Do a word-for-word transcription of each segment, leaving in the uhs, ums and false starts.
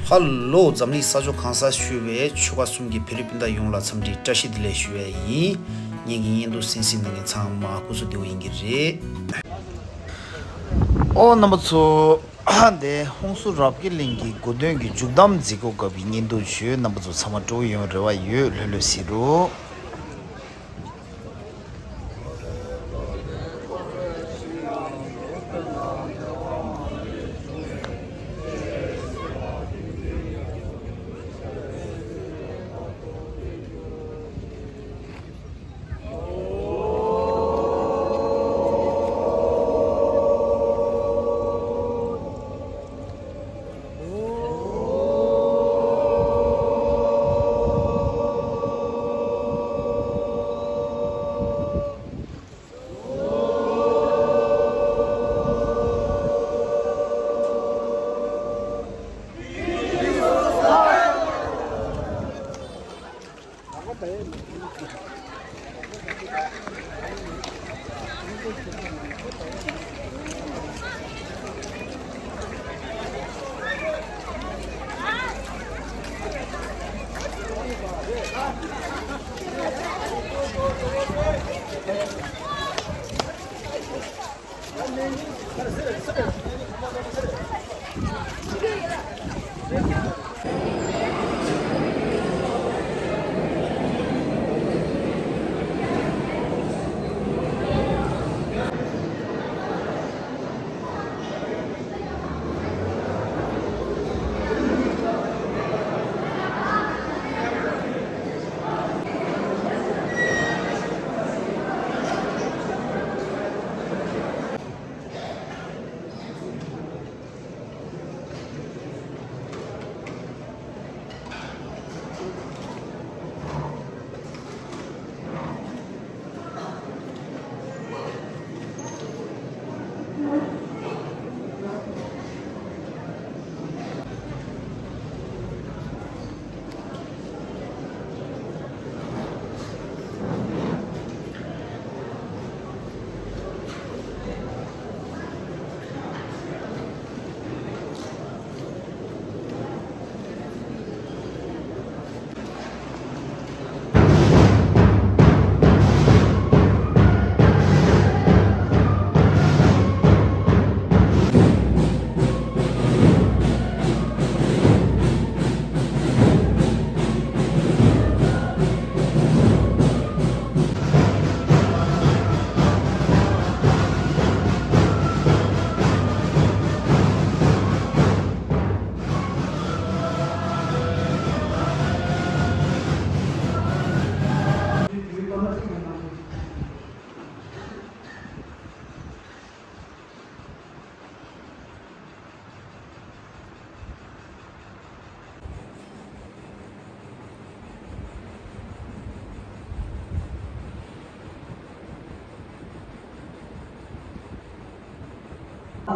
ཧ་ལོ། འཛམ་གླིང་ས་ཕྱོགས་གང་སར་བཞུགས་པའི་ཆོལ་ཁ་གསུམ་གྱི་བོད་རིགས་སྤུན་ཟླ་ཡོངས་ལ་འཚམས་འདྲི་བཀྲ་ཤིས་བདེ་ལེགས་ཞུ་བ་ཡིན། ངེད་ཀྱི་བརྙན་ཐུང་གསན་གཟིགས་གནང་མཁན་ཚང་མ་སྐུ་གཟུགས་བདེ་པོ་ཡིན་གྱི་རེད། ཨོ་རྣམ་པ་ཚོ། ཨ་འདི་ཧོན་སུར་རབ་རྒྱས་གླིང་གི་དགོན་སྟོན་གྱི་མཇུག་བསྡོམས་མཛད་སྒོ་སྐབས་ཀྱི་བརྙན་ཐུང་བྱོས། རྣམ་པ་ཚོ་ཚང་མ་སྤྲོ་པོ་ཡོང་རེ་བ་ཡོད། ལྷོད་ལྷོད་གཟིགས་རོགས།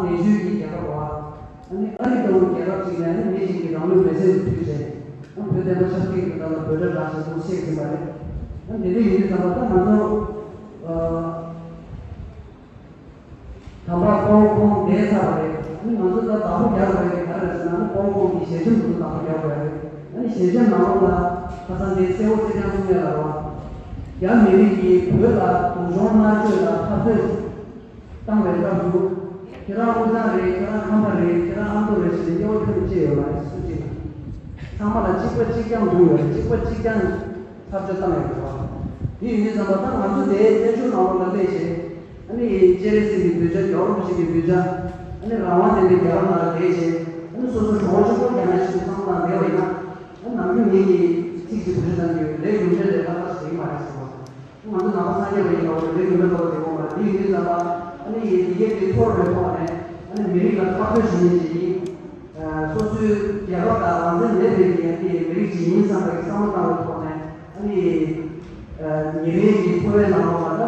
ནེ་ཤོན་གྱི་རྒྱལ་ཁབ་རེད་བ། ཨ་ནི་ཨ་རི་ལྟ་བུ་རྒྱལ་ཁབ་ཅིག་ལ་ནི་མི་གཅིག་གིས་རང་ལུས་མེར་སྲེག་ཏུ་ཕུལ་བྱས། ཨ་བོད་བསྟན་པ་ཆབ་སྲིད་ཀྱི་དོན་དག་ལ་འབོད་སྒྲ་བསྒྲགས་བྱས་འདུག་བཤད་ཟིན་པ་རེད། ཨ་འདི་འདྲ་ཡིན་དུས་ཙམ་པ་ད་ང་ཚོ་ཨ། དམ་པ་དཔའ་བོ་ཁོང་འདས་ཚར་བ་རེད། ཨ་ནི་ང་ཚོ་ད་བདག་པོ་རྒྱག་དགོས་རེད། ག་རེ་རེད་ཟེར་ན། ཨ་ནི་དཔའ་བོ་ཁོང་གི་ཞལ་ཆེམས་དེ་ཚོ་བདག་པོ་རྒྱག་དགོས་རེད། ཨ་ནི་ཞལ་ཆེམས་ནང་ལོགས་ལ་ཁ་སང་དེ་གསལ་བོ་གསལ་རྐྱང་གསུང་ཡ་ལ་རོ། རྒྱ་མི་རིགས་ཀྱིས་བོད་ལ་སྡུག་སྦྱོང་མནར་གཅོད་དང་འཐབ་རྩོད་བཏང་བའི་སྐབས་སུ། ཁྱེད་རང་དབུས་གཙང་རེད། ཁྱེད་རང་ཁམས་པ་རེད། ཁྱེད་རང་ཨ་མདོ་རེད་ཟེར་ནས་དབྱེ་བ་ཁྱོན་ནས་ཕྱེ་ཡོད་མ་རེད། སུ་གཅིག་ལ། ཚང་མ་ལ་གཅིག་པ་གཅིག་རྐྱང་འདུག་ཡོད་རེད། གཅིག་པ་གཅིག་རྐྱང་འཐབ་རྩོད་བཏང་ཡོད་རེད་བ། དེ་ཡིན་དུས་ཙམ་པ་ད་ང་ཚོ་དེའི་བཙན་བྱོལ་ནང་ལོགས་ལ་སླེབས་བྱས། ཨ་ནི་སྤྱན་རས་གཟིགས་ཀྱི་གདུལ་བྱ། རྒྱལ་བ་རིན་པོ་ཆེ་གི་གདུལ་བྱ། ཨ་ནི་རང་དབང་ལྡན་པའི་རྒྱལ་ཁབ་ནང་ལ་བསྡད་བྱས། ཨ་ནི་སོ་སོའི་གྲོགས་པོ་གཅིག་པོ་རྒྱ་ནག་གཞུང་ཚང་མ་དང་འབྲེལ་བ་ཡིན་ན། ཨ་ནམ་རྒྱུན་ངེད་ཀྱིས་ཚིག་གཅིག་བེད་སྤྱོད་གཏང་རྒྱུ་ཡོད། ལས་རྒྱུ་འབྲས་ལས་ལྷག་པ་ཞིག་ཡིན་མ་རེད་ཟེར་བ། ང་ཚོ་ནང་པ་སངས་རྒྱས་པ་ཡིན་པ་འོ་ན་ལས་རྒྱུ་འབྲས་ལྷག་པ་དེ་འོང་མ་རེད། དེ་ཡིན་དུས་ཙམ་པ་ཨ་ནི་ཡི་གེ་དེ་ཚོར་བའི་ཐོག་ནས་ཨ་ནི་མི་རིགས་ལ་འཐབ་རྩོད་བྱེད་མཁན་ཅིག་ཡིན། སོ་སོའི་རྒྱལ་ཁབ་དང་རང་བཙན་མེད་པའི་གི་ཨ་ནི་མི་རིགས་ཅིག་ཡིན་བསམ་པའི་བསམ་བློ་བཏང་བའི་ཐོག་ནས། ཨ་ནི། ཉིན་རེའི་གི་འཚོ་བའི་ནང་ལོགས་ལ་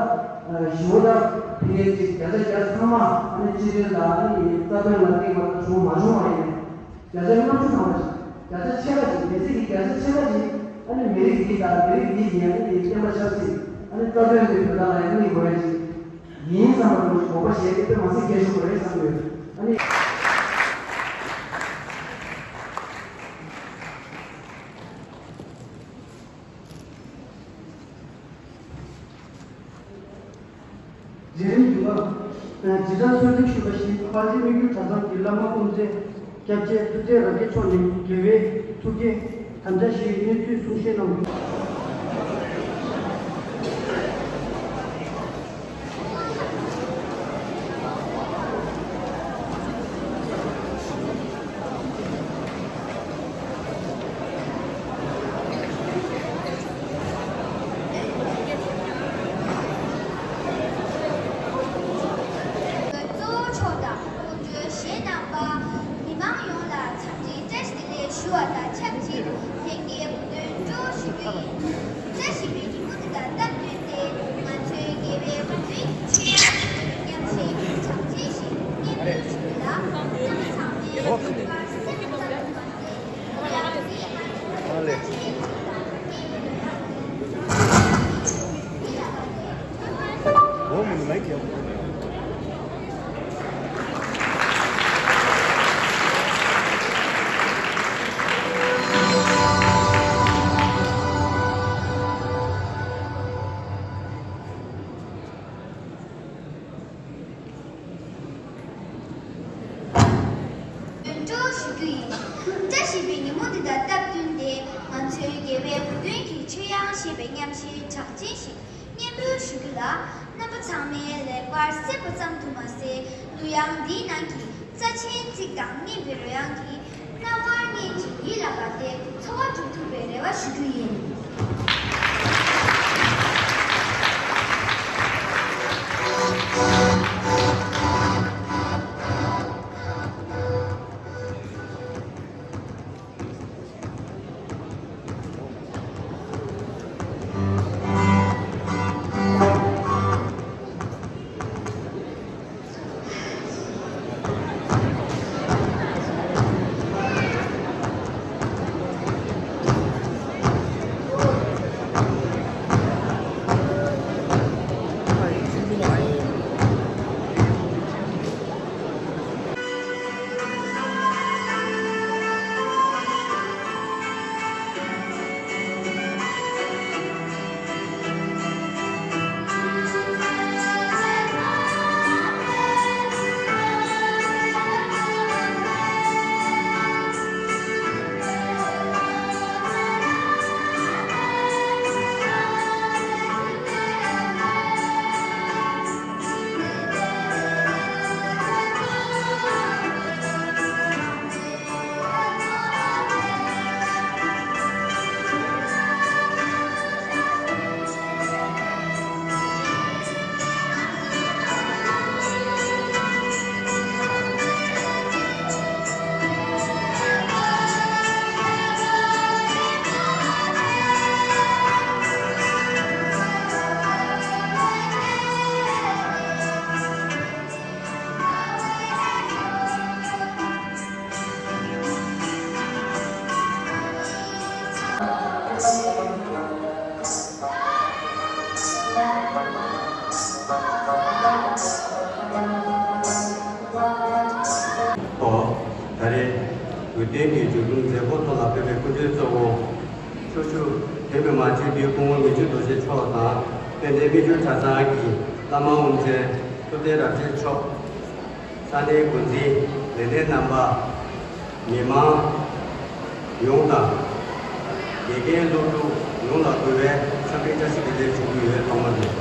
ད། ཞི་བོ་ད། ཕ་གིའི་གཅིག་བརྒྱ་ཆ་བརྒྱ་ཚང་མ་ཨ་ནི་སྤྱི་དོན་དང་ཨ་ནི་རྩ་དོན་ལ་བརྟེན་པ་བྱུང་མ་བྱུང་བ་ཡིན། བརྒྱ་ཆ་ལྔ་བཅུ་ཐམ་པ་ཞིག་བརྒྱ་ཆ་ཕྱེད་ཀ་ཅིག་གལ་སྲིད་ཀྱི་བརྒྱ་ཆ་ཕྱེད་ཀ་ཅིག་ཨ་ནི་མི་རིགས་འདི་དང་མི་རིགས་འདི་ཡིན། ཨ་ནི་བསྟན་པ་ཆབ་སྲིད་ཨ་ནི་རྩ་དོན་གྱི་དོན་དག་ལ་ཡང་དམིགས་དགོས་ཡ་ཅིག་ཡིན་བསམ་པ་དང་དགོངས་པ་བཞེས་ཏེ་དཔེ་མ་སྲིད་གལ་ཆེན་པོ་རེད་བསམ་ཡོད། ཨ་ནི། མཛད་རིམ་བདུན་པ། སྤྱི་བཏང་གསོལ་ཚིགས་ཞུས་པ་བཞིན། དཔལ་ལྡན་སྨིན་གྱུར་གྲྭ་ཚང་གི་བླ་མ་དབུ་མཛད་སྐྱབས་རྗེ་ཐུབ་བསྟན་རབ་རྒྱས་མཆོག་ནས་དགེ་བའི་ཐུགས་བསྐྱེད་དམ་བཅའ་བཞིའི་གནས་ཚུལ་གསུང་བཤད་གནང་དགོས། གཙོ་བོ་མཆོག་དང་སྐུ་མགྲོན་གཞན་རྣམ་པ། མི་མང་ཡོངས་ལ་འཚམས་འདྲིའི་བཀྲ་ཤིས་བདེ་ལེགས་ཞུ་བ་དང་ཆབས་ཅིག་ལྷན་རྒྱས་བུ་སྟོན་སྤྲོ་ཞུ་རྒྱུ་ཡིན། བཀྲ་ཤིས་པའི་ཉིན་མོ་འདི་དང་སྟབས་བསྟུན་ཏེ། ང་ཚོའི་དགེ་བའི་བུ་སྟོན་གྱི་ཆོས་ཡང་ཞིག་གྲགས་ཅན་ཞིག་སྙན་སྒྲོན་ཞུ་རྒྱུ་ལ། རྣམ་པ་ཚང་མས་ལེགས་པར་གསན་པ་ཙམ་དུ་མ་ཟད། སྐྱོན་བརྗོད་ཞུ་རྒྱུ་ཡིན། བཀྲ་ཤིས་པའི་ཉིན་མོ་འདི་དང་སྟབས་བསྟུན་ཏེ། ང་ཚོའི་དགེ་བའི་བུ་སྟོན་གྱི་ཆོས་དབྱངས་ཞེས་པའི་མཉམ་གཞས་གྲགས་ཅན་ཞིག་སྙན་སྒྲོན་ཞུ་རྒྱུ་ལ། རྣམ་པ་ཚང་མས་ལེགས་པར་གསན་པ་ཙམ་དུ་མ་ཟད། གླུ་དབྱངས་འདིའི་ནང་གི་རྩ་ཆེན་ཚིག་དང་སྙན་པའི་རོལ་དབྱངས་ཀྱིས་རྣ་བར་སྙན་ཅིང་ཡིད་ལ་འབར་ཏེ་ཚོར་བ་སྒྲུབ་ཐུབ་པའི་རེ་བ་ཞུ་རྒྱུ་ཡིན། ཨོ། ད་རེས་འོས་བསྟན་གྱི་མཇུག་སྒྲིལ་མཛད་སྒོ་ཐོག་ལ་ཕེབས་པའི་སྐུ་མགྲོན་གཙོ་བོ། ཕྱོགས་བཞུགས་བོད་མི་མང་སྤྱི་འཐུས་སྐུ་ངོ་མི་ཆོས་རྡོ་རྗེ་མཆོག་དང་། དཔལ་ལྡན་སྨིན་གྲོལ་གྲྭ་ཚང་གི་བླ་མ་དབུ་མཛད་ཐུབ་བསྟན་རབ་རྒྱས་མཆོག་ས་གནས་འགོ་འཛིན་ལས་སྣེ་རྣམ་པ། མི་མང་ཡོངས་དང་། དགེ་རྒན་སློབ་ཕྲུག་ཡོངས་ལ་གུས་པས་འཚམས་འདྲི་བཀྲ་ཤིས་བདེ་ལེགས་ཞུ་རྒྱུ་ཡོད། ཐོག་མ་ནས་